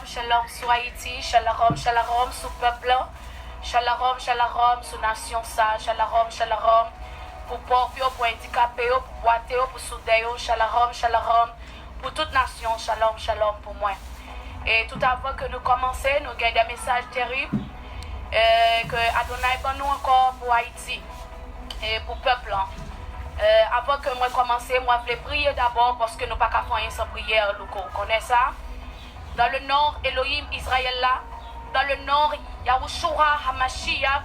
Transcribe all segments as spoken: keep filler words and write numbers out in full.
Shalom sou Ayiti, shalom, shalom sou pèp la, shalom, shalom sou nasyon sa, shalom, shalom pou pòv yo, pou andikape yo, pou bwate yo, pou soudè yo, shalom, shalom pou tout nasyon, shalom, shalom pou mwen. E tout avan ke nou kòmanse, nou gen de mesaj terib e, ke Adonay ban nou ankò pou Ayiti e pou pèp lan. E, avan ke mwen kòmanse, mwen vle priye dabò, paske nou pa ka fè anyen san priyè, louko. Ou konnen sa? Dans le nom Elohim Israël la, dans le nom Yahushua Hamashiach,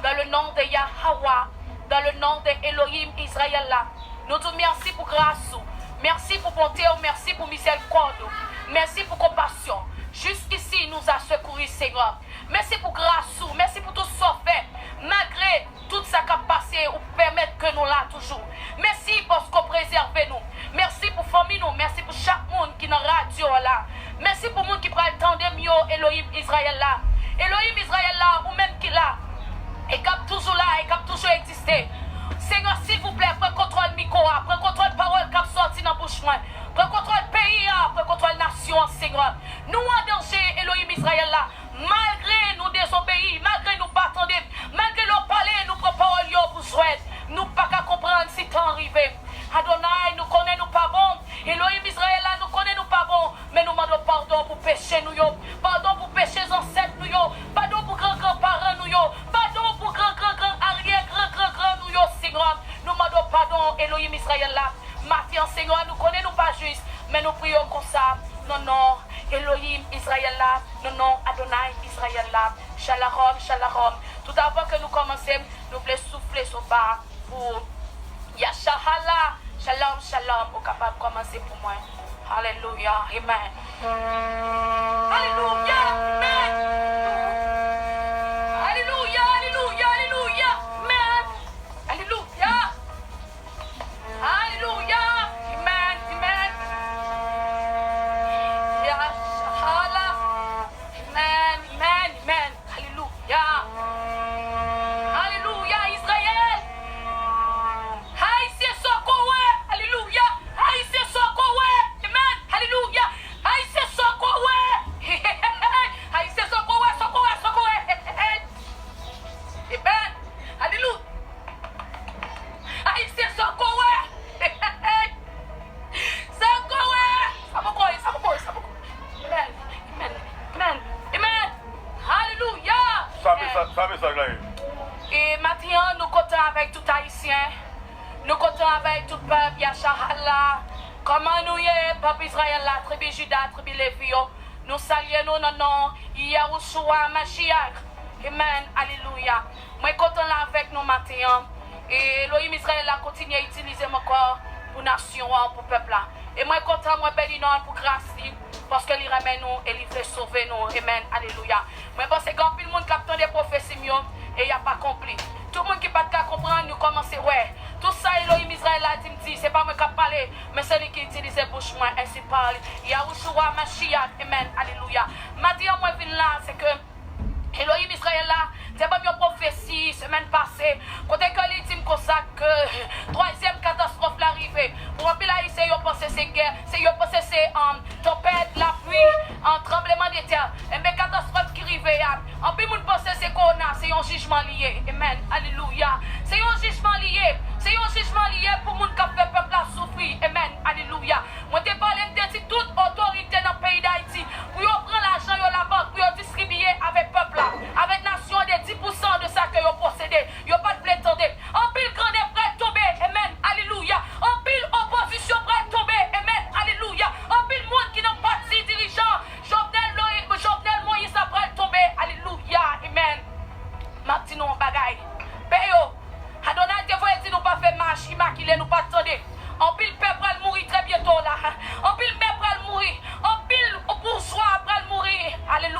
dans le nom de Yahawah, dans le nom de Elohim Israël la, nou di w mèsi pou gras ou, mèsi pou bonte w, mèsi pou mizèrikòd ou, mèsi pou konpasyon. Jusqu'ici nous a secouru, Seigneur. Mèsi pou gras ou, mèsi pou tout sa w fè. Malgre tout sa k ap pase, ou pèmèt ke nou la toujou. Mèsi paske w prezève nou. Mèsi pou fanmi nou, mèsi pou chak moun ki nan radyo a la. Mèsi pou moun ki pral tande m yo, Elohim Izrayèl la. Elohim Izrayèl la, ou menm ki la, e k ap toujou la, e k ap toujou egziste. Senyè, silvouplè, pran kontwòl mikwo a, pran kontwòl pawòl k ap sòti nan bouch mwen. Pran kontwòl peyi a, pran kontwòl nasyon an, Senyè. Nou an danje, Elohim Izrayèl la. Malgre nou dezobeyi, malgre nou pa tande, malgre lè w pale, nou pran pawòl yo pou jwèt, nou pa ka konprann si tan an rive. Adonay, nou konnen nou pa bon. Elohim Izrayèl la, nou konnen nou pa bon, men nou mande w padon pou peche nou yo, padon pou peche zansèt nou yo, padon pou gran gran paran nou yo, padon pou gran gran gran aryè gran gran gran nou yo, Senyè. Nou mande w padon, Elohim Izrayèl la. Maten an, Senyè, nou konnen nou pa jis, men nou priye w konsa, nan non Elohim Izrayèl la, nan non Adonay Izrayèl la. Shalom, shalom. Tout avan ke nou kòmanse, nou vle soufle sou ba pou Yashahala. Shalom, shalom. Ou kapab kòmanse pou mwen. Alelouya. Amen. Alelouya. Amen. Alelouya, alelouya, alelouya. Amen. Alelouya. Alelouya. Amen. Amen. Yashahala. Amen. Amen. Amen. Alelouya. Alelouya, Izrayèl. Ayisyen, sa w ko wè. Alelouya. Ayisyen, sa w ko wè. Amen. Alelouya. Ayisyen, sa w ko wè. Ayisyen, sa w ko wè, sa w ko wè, sa w ko wè. Amen. Alelouya. Ayisyen, sa w ko wè. Sa w ko wè. Sa poko ye, sa poko ye, sa poko ye. Amen. Amen. Amen. Amen. Alelouya. Sa mesaj, sa mesaj la ye. E maten an, nou kontan avèk tout Ayisyen. Nou kontan avèk tout pèp Yashahala. Kòman nou ye, pèp Izrayèl la, tribi Jida, tribi Levi yo? Nou salye nou nan non Yahushua Mashiach. Amen. Alelouya. Mwen kontan la avèk nou maten an. E Elohim Izrayèl la kontinye itilize m ankò pou nasyon an, pou pèp la. E mwen kontan, mwen beni non l pou gras li, paske li renmen nou e li vle sove nou. Amen. Alelouya. Mwen panse gen anpil moun k ap tande pwofesi m yo e y ap akonpli. Tout moun ki pa t ka konprann, yo kòmanse wè. Tout sa Elohim Izrayèl la di m di, se pa mwen k ap pale, men se li ki itilize bouch mwen, ensi pale Yahushua Mashiach. Amen. Alelouya. Maten an mwen vin la, se ke Elohim Izrayèl la te ban m yon pwofesi semèn pase, kote ke li di m konsa ke twazyèm katastwòf la rive. Pou anpil Ayisyen, yo panse se gè, se, yo panse se, um, tanpèt, lapli, um, tranblemanntè. Enben, katastwòf ki rive a, anpil moun panse se kowona, se yon jijman li ye. Amen. Alelouya. Se yon jijman li ye. Se yon jijman li ye pou moun k ap fè pèp la soufri. Amen. Alelouya. Mwen te pale, m te di tout otorite nan peyi Dayiti pou yo pran lajan yo labank, pou yo distribiye avèk pèp la, avèk nasyon an de dis pousan de sa ke yo posede. Yo pa t vle tande. Anpil grangou pral tonbe. Amen. Alelouya. Anpil opozisyon pral tonbe. Amen. Alelouya. Anpil moun ki nan pati dirijan Jovenel Moïse, Jovenel Moïse la pral tonbe. Alelouya. Amen. M ap di nou yon bagay. Pè yo, Adonay te voye di nou pa fè mach imakile, nou pa t tande. Anpil pè pral mouri trè byento la. Anpil mè pral mouri. Anpil boujwa pral mouri. Alelouya.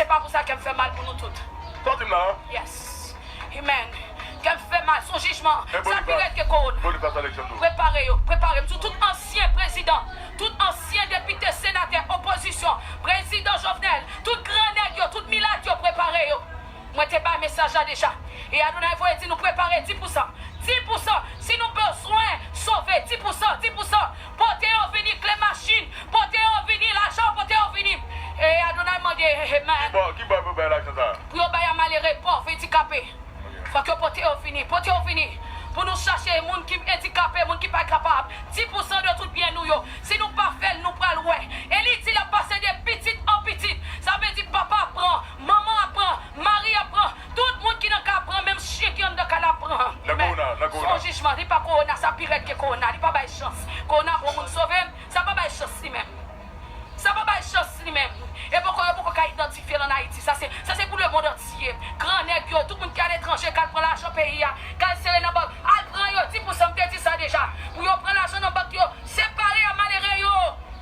Se pa pou sa kè m fè mal pou nou tout. Sa w di m la a? Yes. Amen. Kè m fè mal, se yon jijman. Sa pi rèd ke kowona. Prepare yo, prepare m sou tout ansyen prezidan, tout ansyen depite, senatè, opozisyon, prezidan Jovenel, tout gran nèg yo, tout milat yo, prepare yo. Mwen te bay mesaj la deja. E Adonay voye di nou prepare dis pousan. Dis pousan. Si nou bezwen sove dis pousan, dis pousan. Pote yo vini kle machin. Pote yo vini lajan, pote yo vini. E Adonay mande, amen. Ki bò, ki bò pou bay lajan sa a? Pou yo bay a malere, pòv, andikape. Fòk yo pote yo vini, pote yo vini. Pou nou chache moun ki andikape, moun ki pa kapab. Dis pousan de tout byen nou yo. Si nou pa fè l, nou pral wè. E li di l ap pase de pitit an pitit. Sa vle di papa ap pran, manman ap pran, mari ap pran, tout moun ki nan kay ap pran, menm chen ki anndan kay la ap pran. Nan kowona, nan kowona. Se yon jijman, li pa kowona, sa pi rèd ke kowona, li pa bay chans. Kowona bon moun sove, sa pa bay chans li menm. Sa pa bay chans li menm. E poko, yo poko ka idantifye l ann Ayiti. Sa se, sa se pou lemonn antye. Gran nèg yo, tout moun ki aletranje, k al pran lajan peyi a, k al sere nan bank, al pran yo, dis pousan, m te di sa deja. Pou yo pran lajan nan bank yo, separe a malere yo.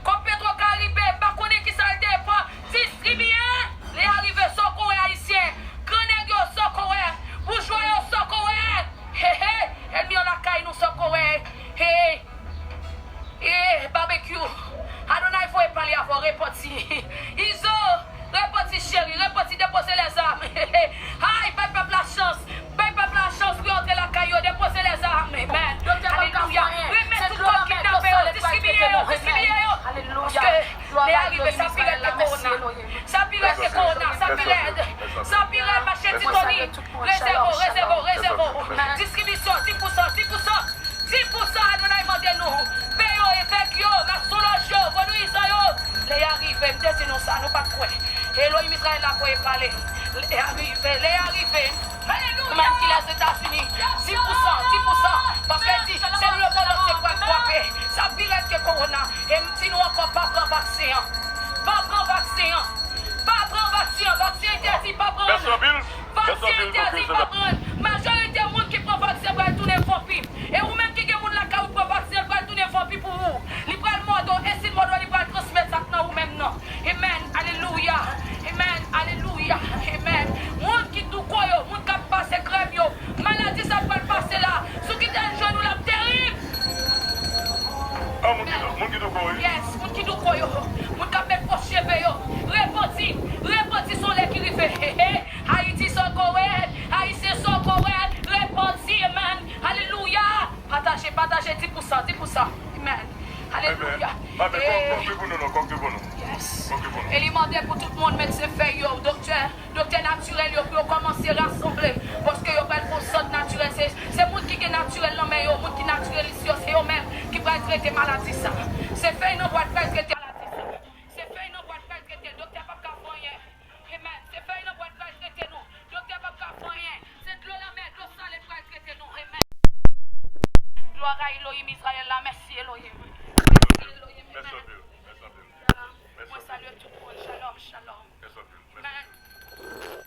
Kòb Petro Karibe, m pa konnen kisa l te pran, distribiye. Lè a rive, sa w ko wè ayisyen. Gran nèg yo, sa w ko wè. Boujwa yo, sa w ko wè. Hey, hey. Ènmi an lakay nou, sa w ko wè. Hey. E Babekyou, Adonay voye pale avè w, repanti. Izo, repanti cheri, repanti, depoze lèzam. Ay, bay pèp la chans, bay pèp la chans pou yo antre lakay yo, depoze lèzam. Amen. Alelouya. Remèt tout kòb kidnapè yo, distribiye yo, distribiye yo. Paske lè a rive, sa pi rèd ke kowona. Sa pi rèd ke kowona, sa pi rèd. Sa pi rèd, mache Titoni. Rezève w, rezève w, rezève w. Distribisyon, dis pousan, dis pousan. Dis pousan Adonay mande nou. Peye yo, evèk yo, masonlòj yo, vodouyizan yo. Lè y a rive, m te di nou sa, nou pa t kwè. Elohim Izrayèl la voye pale. Lè y a rive, lè y a rive. Alelouya! Ou menm ki Lèzetazini, dis pousan, dis pousan. Paske l di, se nou lemonn antye k pral frape. Sa pi rèd ke kowona. E m di nou ankò, pa pran vaksen an. Pa pran vaksen an. Pa pran vaksen an. Vaksen entèdi, pa pran l. Vaksen entèdi, pa pran l. Majorite moun ki pran vaksen pral tounen vanpi. E ou menm ki gen moun lakay ou pran vaksen, l pral tounen vanpi pou ou. Li pral mòde w, e si l mòde w, li pral transmèt sa k nan ou menm nan. Amen. Alelouya. Amen. Alelouya. Amen. Moun ki douko yo, moun k ap pase krèm yo, maladi sa pral pase la. Si w kite l jwenn ou, l ap terib. Ah, moun ki dou-, moun ki douko, wi. Yes, moun ki douko yo, moun k ap met fo cheve yo. Repanti, repanti, se yon lè ki rive. Ayiti, sa w ko wè, Ayisyen, sa w ko wè, repanti, amen. Alelouya. Pataje, pataje, dis pousan, dis pousan. Amen. Alelouya. Amen. Kòk, kòk de pou nou, non, kòk de pou nou. Yes. Kòk de pou nou. E li mande pou tout moun medsen fèy yo, doktè, doktè natirèl yo, pou yo kòmanse rasanble. Paske yo pral fè yon sant natirèl. Se, se moun ki gen natirèl nan men yo, moun ki natirèlis yo, se yo menm ki pral trete maladi sa. Se fèy nan bwa k pral trete maladi sa. Se fèy nan bwa k pral trete, doktè p ap ka fè anyen. Amen. Se fèy nan bwa k pral trete nou. Doktè p ap ka fè anyen. Se dlo lanmè, dlo sale k pral trete nou. Amen. Glwa a Elohim Izrayèl la. Mèsi, Elohim. Mèsi, Elohim. Mèsi anpil. Mèsi anpil. Mwen salye tout moun. Shalom, shalom. Mèsi anpil. Mèsi. Amen.